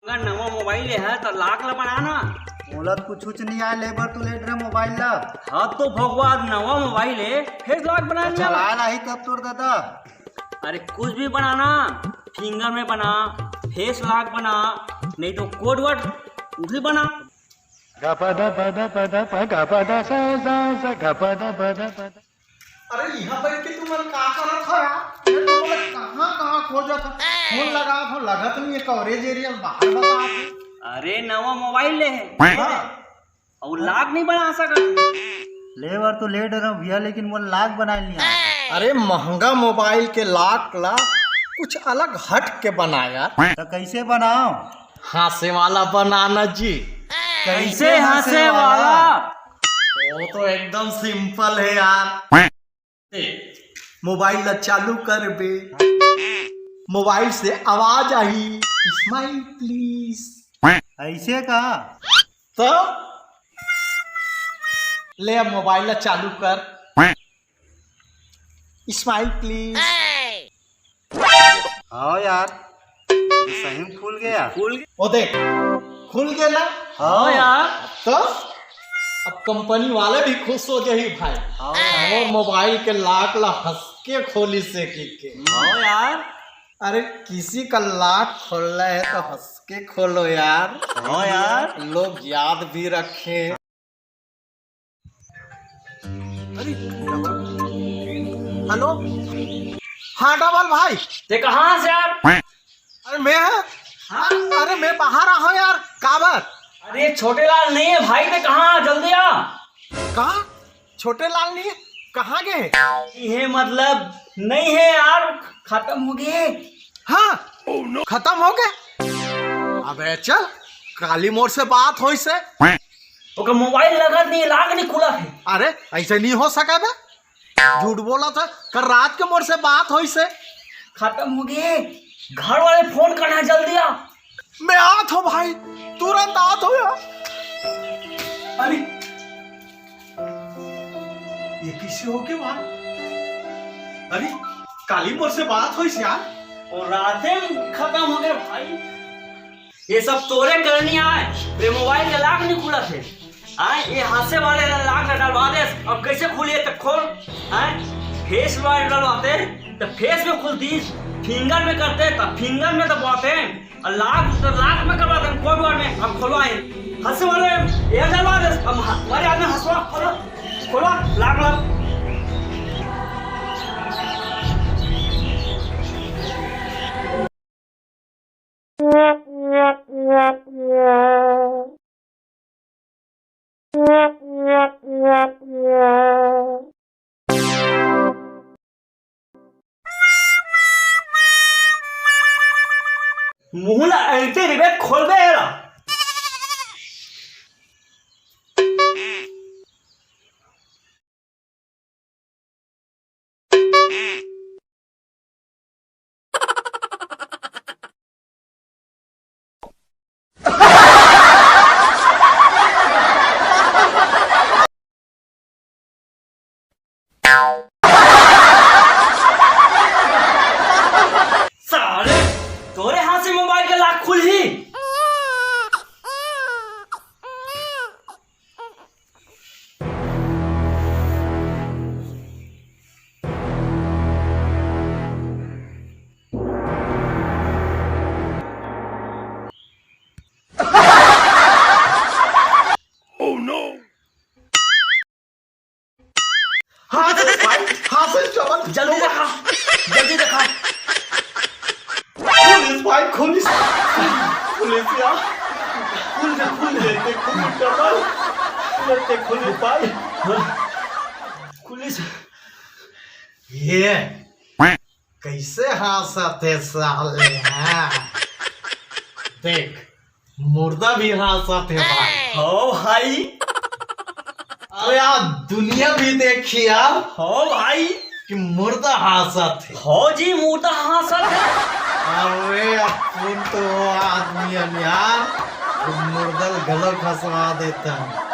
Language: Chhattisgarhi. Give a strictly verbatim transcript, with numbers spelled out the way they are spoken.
अगर नवा मोबाइल ले है तो लॉक ला बना ना। मोला तो कुछ कुछ नहीं आए, ले बर तू ले डरे मोबाइल ला। हाँ तो भगवान, नवा मोबाइल है, फेस लॉक बना तो लिया। चलाए ला ही तब तोर दादा। अरे कुछ भी बनाना, फिंगर में बना, फेस लॉक बना, नहीं तो कोड वर्ड भी बना। अरे इहाँ बैठ के तुमन का करत हो यार? मैं तो बोला कहाँ कहाँ खोजत हो, फोन लगावत हो, लगत नहीं है, कवरेज एरिया बाहर बतात है। अरे नवा मोबाइल ले है। हाँ। अउ लॉक नहीं बना सकत। ले बर तो ले डरे हँव भैया, लेकिन मोला लॉक बनाए नहीं आए। अरे महंगा मोबाइल के लॉक ला कुछ अलग हट के बना यार। तो कैसे बनाओ? हँसे वाला बनाना जी। कैसे हँसे वाला? वो तो एकदम सिंपल है यार। मोबाइल ला चालू करबे, मोबाइल से आवाज आही, "Smile please।" ऐसे का? तो ले अब मोबाइल ला चालू कर, "Smile please।" हाँ यार, सही में खुल गया। खुल गया। ओ देख, खुल गया ना? हाँ यार। तो अब कंपनी वाले भी खुश हो जाही भाई। हाँ। हमर मोबाइल के लॉक ला हँस के खोलिस हे कहिके। हाँ यार। अरे किसी का लॉक खोलना है तो हँस के खोलो यार। हाँ यार। लोग याद भी रखें। अरे, हेलो, हाँ डबल भाई। ते कहाँ से यार? अरे मैं, हाँ? अरे मैं बाहर आ हँव यार। काबर? अरे छोटे लाल नहीं है भाई, ते कहाँ? जल्दी आ। कहाँ? छोटे लाल नहीं है, कहाँ गए? ये मतलब नहीं है यार, खत्म हो गए। हाँ, खत्म हो गए। अबे चल, काली मोर से बात होइस हे। ओकर मोबाइल लगत नहीं, लॉक नहीं खुलत हे। अरे ऐसे नहीं हो सके बे, झूठ बोलत हे। कल रात के मोर से बात होइस हे। खत्म हो गए, घर वाले फोन करना, जल्दी आ। मैं आत हँव भाई, तुरंत आत हँव यार। अरे ये कैसे हो गया भाई? अरे काली मोर से बात होइस यार। अउ राते में खत्म हो गए भाई। ये सब तोरे करनी आय, ये मोबाइल के लॉक नहीं खुलत हे। आय, ये हँसे वाले लॉक ला डलवा देस, अब कैसे खुली हे त खोल। आय, फेस लॉक डलवाते त फेस में खुलतीस, फिंगर में करते त फिंगर में दबाते। अउ लॉक तो लॉक में करवा दे, कोड वर्ड में हम खोलवाए। हँसे वाले ये डलवा देस, हम ह-, हमारे आदमी हँसवा, खोलो, खोलो, लॉक ला। मुंह ला ऐसे रिबे खोलबे एला। साले, तोरे हाथ से मोबाइल के लॉक खुलही। हाँ, भाई, हाँ, सर, चमन। जल्दी दिखा, जल्दी दिखा। पुलिस भाई, पुलिस। पुलिस यार। खुल दे, खुल दे, ते खुल, चमन। ते खुल भाई। पुलिस। ये कैसे हाँसत हे साले, हाँ? देख, मुर्दा भी हाँसत हे भाई। हो भाई। अरे यार, दुनिया भी देखी यार। हो भाई। कि मुर्दा हाँसत हे। हो जी, मुर्दा हाँसत हे। अरे अपन तो वो आदमी हन यार, कि मुर्दा ल घलो हँसवा देथन।